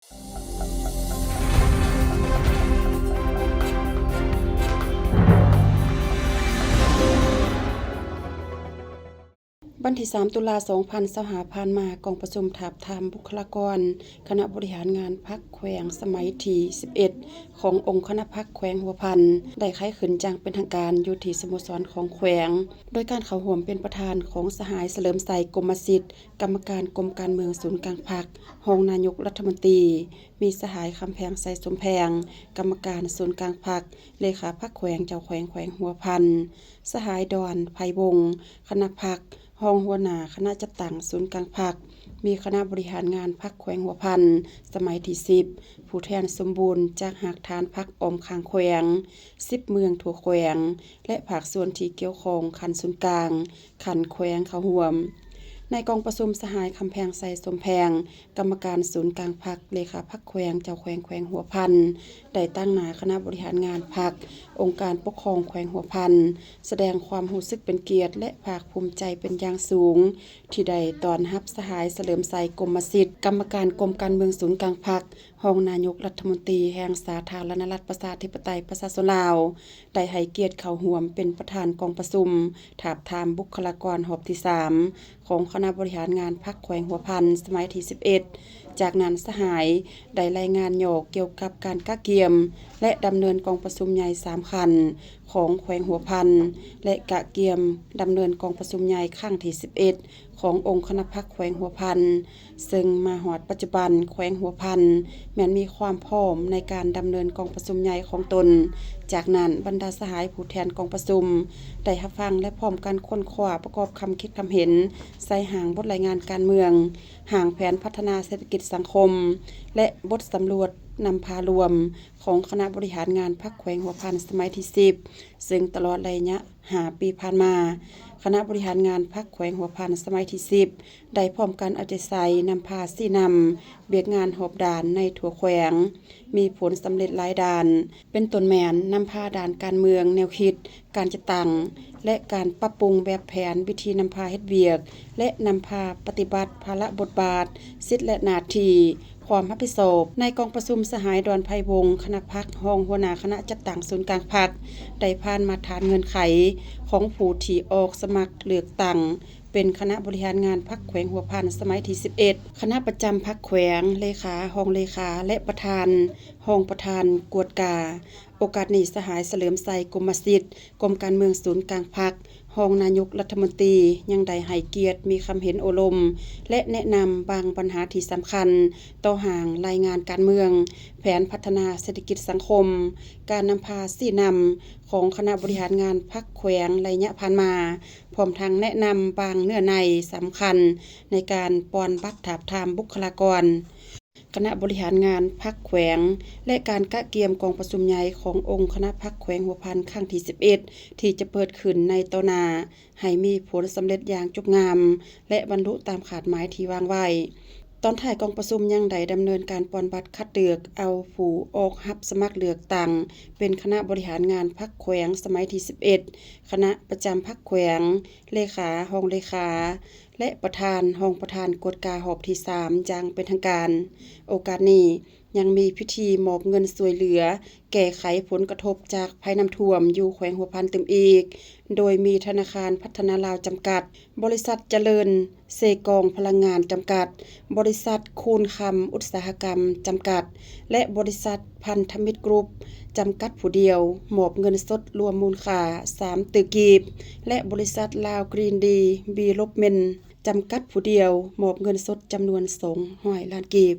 ວັນທີສາມ ຕຸລາ ສອງພັນຊາວຫ້າ ຜ່ານມາ, ກອງປະຊຸມທາບທາມບຸກຄະລາກອນຄະນະບໍລິຫານງານພັກແຂວງສະໄໝທີສິບເອັດ ຂອງອົງຄະນະພັກແຂວງຫົວພັນ ໄດ້ໄຂຂຶ້ນຢ່າງເປັນທາງການຢູ່ທີ່ສະໂມສອນຂອງແຂວງ, ໂດຍການເຂົ້າຮ່ວມເປັນປະທານຂອງສະຫາຍ ສະເຫຼີມໄຊ ກົມມະສິດ ກຳມະການກົມການເມືອງສູນກາງພັກ, ຮອງນາຍົກລັດຖະມົນຕີ, ມີສະຫາຍ ຄຳແພງ ໄຊສົມແພງ ກຳມະການສູນກາງພັກ, ເລຂາພັກແຂວງ, ເຈົ້າແຂວງແຂວງຫົວພັນ, ສະຫາຍ ດອນ ໄພວົງ ຄະນະພັກ, ຮອງຫົວໜ້າຄະນະຈັດຕັ້ງສູນກາງພັກ, ມີຄະນະບໍລິຫານງານພັກແຂວງຫົວພັນສະໄໝທີສິບ, ຜູ້ແທນສົມບູນຈາກຮາກຖານພັກອ້ອມຂ້າງແຂວງ, ສິບເມືອງທົ່ວແຂວງ ແລະ ພາກສ່ວນທີ່ກ່ຽວຂ້ອງຂັ້ນສູນກາງ, ຂັ້ນແຂວງເຂົ້າຮ່ວມ. ໃນກອງປະຊຸມ, ສະຫາຍ ຄຳແພງ ໄຊສົມແພງ ກຳມະການສູນກາງພັກ, ເລຂາພັກແຂວງ, ເຈົ້າແຂວງແຂວງຫົວພັນ ໄດ້ຕາງໜ້າຄະນະບໍລິຫານງານພັກ, ອົງການປົກຄອງແຂວງຫົວພັນ ສະແດງຄວາມຮູ້ສຶກເປັນກຽດ ແລະ ພາກພູມໃຈເປັນຢ່າງສູງ ທີ່ໄດ້ຕ້ອນຮັບສະຫາຍ ສະເຫຼີມໄຊ ກົມມະສິດ ກຳມະການກົມການເມືອງສູນກາງພັກ, ຮອງນາຍົກລັດຖະມົນຕີແຫ່ງສາທາລະນະລັດປະຊາທິປະໄຕປະຊາຊົນລາວ ໄດ້ໃຫ້ກຽດເຂົ້າຮ່ວມເປັນປະທານກອງປະຊຸມທາບທາມບຸກຄະລາກອນຮອບທີສາມ ຂອງຄະນະບໍລິຫານງານພັກແຂວງຫົວພັນສະໄໝທີສິບເອັດ. ຈາກນັ້ນ, ສະຫາຍໄດ້ລາຍງານຫຍໍ້ກ່ຽວກັບການກະກຽມ ແລະ ດຳເນີນກອງປະຊຸມໃຫຍ່ສາມຂັ້ນຂອງແຂວງຫົວພັນ ແລະ ກະກຽມດຳເນີນກອງປະຊຸມໃຫຍ່ຄັ້ງທີສິບເອັດ ຂອງອົງຄະນະພັກແຂວງຫົວພັນ, ເຊິ່ງມາຮອດປັດຈຸບັນ ແຂວງຫົວພັນແມ່ນມີຄວາມພ້ອມໃນການດຳເນີນກອງປະຊຸມໃຫຍ່ຂອງຕົນ. ຈາກນັ້ນ, ບັນດາສະຫາຍຜູ້ແທນກອງປະຊຸມໄດ້ຮັບຟັງ ແລະ ພ້ອມກັນຄົ້ນຄວ້າປະກອບຄຳຄິດຄຳເຫັນໃສ່ຮ່າງບົດລາຍງານການເມືອງ, ຮ່າງແຜນພັດທະນາເສດຖະກິດສັງຄົມ ແລະ ບົດສຳຫຼວດນຳພາລວມຂອງຄະນະບໍລິຫານງານພັກແຂວງຫົວພັນສະໄໝທີສິບ ເຊິ່ງຕະຫຼອດໄລຍະຫ້າປີຜ່ານມາ, ຄະນະບໍລິຫານງານພັກແຂວງຫົວພັນສະໄໝທີສິບ ໄດ້ພ້ອມກັນເອົາໃຈໃສ່ນຳພາຊີ້ນຳວຽກງານຮອບດ້ານໃນທົ່ວແຂວງ ມີຜົນສຳເລັດຫຼາຍດ້ານ, ເປັນຕົ້ນແມ່ນນຳພາດ້ານການເມືອງ, ແນວຄິດ, ການຈັດຕັ້ງ ແລະ ການປັບປຸງແບບແຜນວິທີນຳພາເຮັດວຽກ ແລະ ນຳພາປະຕິບັດພາລະບົດບາດ, ສິດ ແລະ ໜ້າທີ່, ຄວາມຮັບຜິດຊອບ. ໃນກອງປະຊຸມ, ສະຫາຍ ດອນ ໄພວົງ ຄະນະພັກ, ຮອງຫົວໜ້າຄະນະຈັດຕັ້ງສູນກາງພັກ ໄດ້ຜ່ານມາດຕະຖານເງື່ອນໄຂຂອງຜູ້ທີ່ອອກສະໝັກເລືອກຕັ້ງເປັນຄະນະບໍລິຫານງານພັກແຂວງຫົວພັນສະໄໝທີສິບເອັດ, ຄະນະປະຈຳພັກແຂວງ, ເລຂາ, ຮອງເລຂາ ແລະ ປະທານ, ຮອງປະທານກວດກາ. ໂອກາດນີ້, ສະຫາຍ ສະເຫຼີມໄຊ ກົມມະສິດ ກົມການເມືອງສູນກາງພັກ, ຮອງນາຍົກລັດຖະມົນຕີ ຍັງໄດ້ໃຫ້ກຽດມີຄຳເຫັນໂອ້ລົມ ແລະ ແນະນຳບາງບັນຫາທີ່ສຳຄັນຕໍ່ຮ່າງລາຍງານການເມືອງ, ແຜນພັດທະນາເສດຖະກິດສັງຄົມ, ການນຳພາຊີ້ນຳຂອງຄະນະບໍລິຫານງານພັກແຂວງໄລຍະຜ່ານມາ, ພ້ອມທັງແນະນຳບາງເນື້ອໃນສຳຄັນໃນການປ່ອນບັດທາບທາມບຸກຄະລາກອນ ຄະນະບໍລິຫານງານພັກແຂວງ ແລະ ການກະກຽມກອງປະຊຸມໃຫຍ່ຂອງອົງຄະນະພັກແຂວງຫົວພັນຄັ້ງທີສິບເອັດ ທີ່ຈະເປີດຂຶ້ນໃນຕໍ່ໜ້າ ໃຫ້ມີຜົນສຳເລັດຢ່າງຈົບງາມ ແລະ ບັນລຸຕາມຄາດໝາຍທີ່ວາງໄວ້. ຕອນທ້າຍກອງປະຊຸມຍັງໄດ້ດຳເນີນການປ່ອນບັດຄັດເລືອກເອົາຜູ້ອອກຮັບສະໝັກເລືອກຕັ້ງເປັນຄະນະບໍລິຫານງານພັກແຂວງສະໄໝທີສິບເອັດ, ຄະນະປະຈຳພັກແຂວງ, ເລຂາ, ຮອງເລຂາ ແລະ ປະທານ, ຮອງປະທານກວດກາຮອບທີສາມຢ່າງເປັນທາງການ. ໂອກາດນີ້ຍັງມີພິທີມອບເງິນຊ່ວຍເຫຼືອແກ້ໄຂຜົນກະທົບຈາກໄພນ້ຳຖ້ວມຢູ່ແຂວງຫົວພັນຕື່ມອີກ, ໂດຍມີທະນາຄານພັດທະນາລາວຈຳກັດ, ບໍລິສັດຈະເລີນເຊກອງພະລັງງານຈຳກັດ, ບໍລິສັດຄູນຄຳອຸດສາຫະກຳຈຳກັດ ແລະ ບໍລິສັດພັນທະມິດກຣຸບຈຳກັດຜູ້ດຽວ ມອບເງິນສົດລວມມູນຄ່າສາມຕື້ກີບ ແລະ ບໍລິສັດລາວກຣີນດີເວລັອບເມັນ ຈຳກັດຜູ້ດຽວ ມອບເງິນສົດຈຳນວນສອງຮ້ອຍລ້ານກີບ.